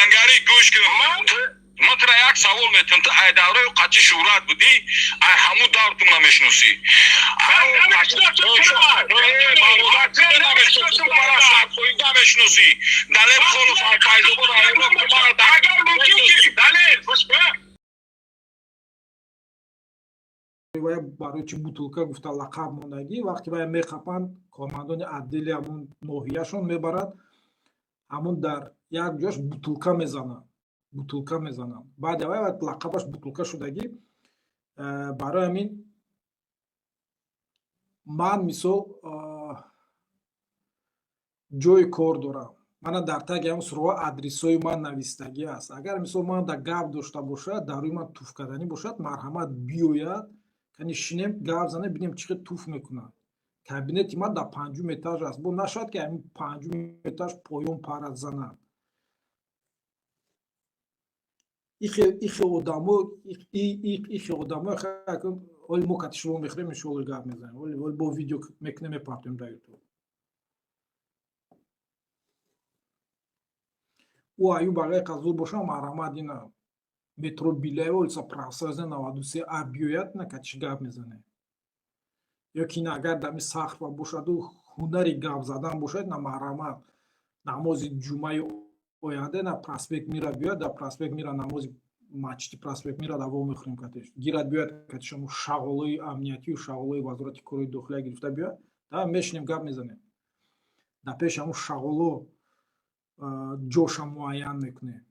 Ангари, гӯш кун. Ман тура як савол метиҳам. Ту ай давраи қачи шӯҳрат будӣ, ай ҳамун давр ту мана мешиносӣ. Сарфоида мешиносӣ. Далер Холов, ай Файзобод. Агар мумкин ки, Далер, гӯш кун. Вая барои чи бутылка гуфта лақаб мондагӣ? Вақте вая меқапанд, кормандони отдели ҳамун ноҳияшон мебарад, ҳамун дар як ҷош бутылка мезананд, бутылка мезананд. Баъди вай лақабаш бутылка шудагӣ. Барои ҳамин ман, мисол, ҷои кор дорам. Мана, дар таги ҳамн суроға адресҳои ман навистагӣ аст. Агар, мисол, ман да гап дошта бошад, дар рӯи ман туф карданӣ бошад, марҳамат, биёяд, кани шинем, гап занем, бинем, чӣ хел туф мекунад. Кабинети ман дар панҷум этаж аст. Бо нашавад, ки ҳамин панҷум этаж поён парад, занад. Ихе одамо, ихе одамо. Оли мо кати шумо мехӯрем, иншоалло, гап мезанем. Оли бо видео мекунем, мепартоем дар Ютуб. Ӯ Аюб агар қазур бошам, марҳамат, ина метро Беляева, улица Профсоюзная, 93 а биёяд, на катиш гап мезанем. Ё ки ина, агар дами Сахрова бошаду ҳунари гап задан бошад, на, марҳамат, намози ҷумъаи оянда на проспект Мира биёяд. Дар проспект Мира, намози масҷиди проспект Мира даво мехӯрем катиш. Гирад, биёяд, катишамо шағолои амниятию шағолои Вазорати корҳои дохилия гирифта биёяд, да мешинем, гап мезанем. Дар пеши ҳамун шағоло ҷоша муайян мекунем.